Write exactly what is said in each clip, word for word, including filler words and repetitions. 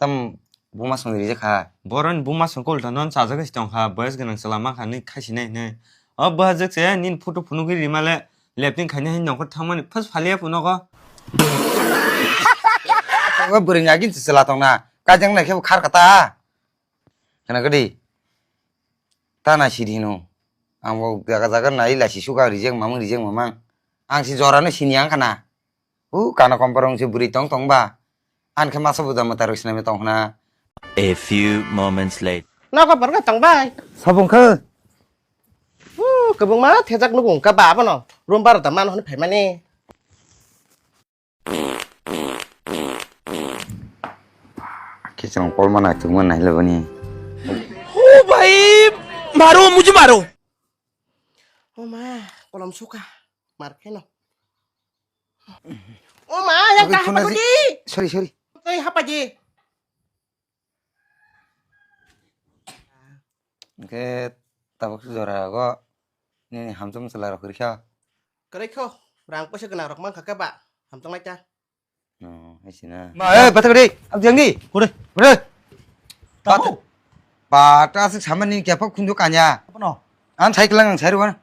Tam buma song rijak kha. Boroni buma song kol thanon chajak se tong kha, boyes gwnang chwla ma kha ni khaisi nai hinwi. O bwhajak se nini photo phunugwi rima le lepting khaina hin nongkhor thangmani phas phaliya phunukgo. O bwrwi nagin se chwla tongna, kajang nai khe bo khar kata. Khna gadi. Ta nai sidi hino. Ang bo jaga jaga nai lachi suka rijak mamang rijak mamang. Ang si jora no sini ang khana. U kana komporong si bwrwi tong tong ba. An khe masa buda mata rok sinami tong khna. A few moments later. Nogo borok tong bai. Sabung khe. U kwbangma thejak nugo wngkha ba abono. Room barota man hwnwi phaimani. Kichwng kolma naithokma nailabani. ओ भाई, मारो, मुझे मारो। O ma, kolom suka. Mar kheno. O ma, yang Oke, kahapa khuna tadi? Sorry, sorry. Tei hapa ji. Hwnkhe tabuk jora go nini hamjak mwchwla rok kwrwi kha. Kwrwi kho, rang poisa gwnang rok mankha khe ba, hamjaknai ta. No, hai sina. Ma, eh, bathak de, abjang di. Kore. Kore. Tamo. Bat-, bat aswk samani kepha khunju kanya. Ano. Ang sai klang ang sai rwan.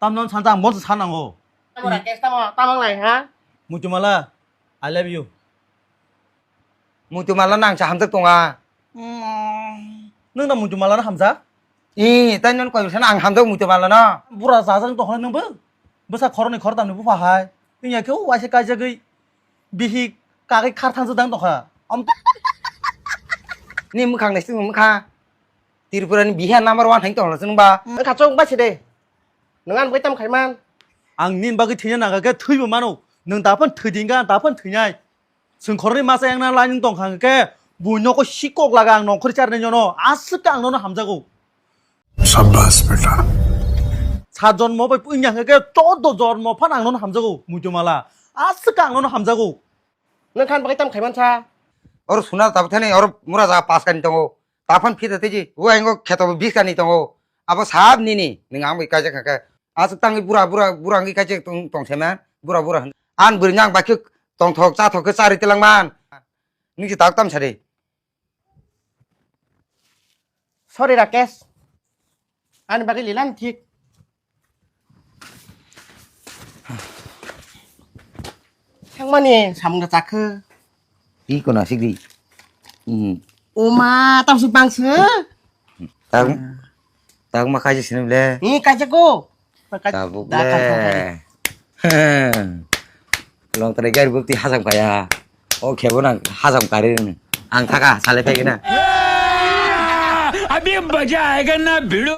Tamno sanjang mon sanango. Tamo Rakesh, tamo, tamo lai ha? Muchumala, I love you. Muitumala no ang cha hamjak tonga. Nwng da muitumala no hamjak? Ee, tai non koi sana ang hamjak muitumala no. Bura jajak tong khna nwng bo. Bwsa khoroknwi khoroktam ni bupha hai. Nwng ya khe waisa kaijagwi bihik kagwi khar thangjak dang tong kha. Am- Ni mwkhang nai sing mwkha. Tripura ni biha number one hai tong la chwng ba. Wngkha chwng bai se de. Nwng ani bagwi tam khaiman. Ang nini bagwi thwina nangkha khe thwibo mano. Nwng daphano thwidi wngkha, daphano thwinai. Chwng khoroknwi masa yang na line wng tong kha hwnkhe bui nogo sikok laga ang nongkhor charnai jono aswk khe ang nono hamjago. Sabbas beta. Sat jonmo bai wngya hwnkhe choudo jonmo phano ang nono hamjago muitumala aswk khe ang nono hamjago. Nwng khan bagwi tam khaiman sa. Oro suna tabuk thani oro mura jaga paskani tongo. Taphano phita tiji, o aingo kheto bo biskani tongo. Abo sab nini, nwng ang bai kaijak kha khe. Aswk tangwi bura, bura, bura wngwi kaijak tong, tong se man, bura, bura hwn. An bwrwi nang bai khe tongthok, chathok khe charwi twlang man. Nwng se tak tam sadi. Sorry, Rakesh. Ani bagwi lilan thik. Thangmani samung da chakhe. Iko na sigri. Hmm. Oma, tamsuk bangse. Tang, tang ma kaisa sini le. Ni kaisa ko. Tabuk le. Long tare gari bukti hajam kaya. O khebo nang hajam kari. Ang thaka sale pegina. अभी मजा आएगा ना भिड़ो।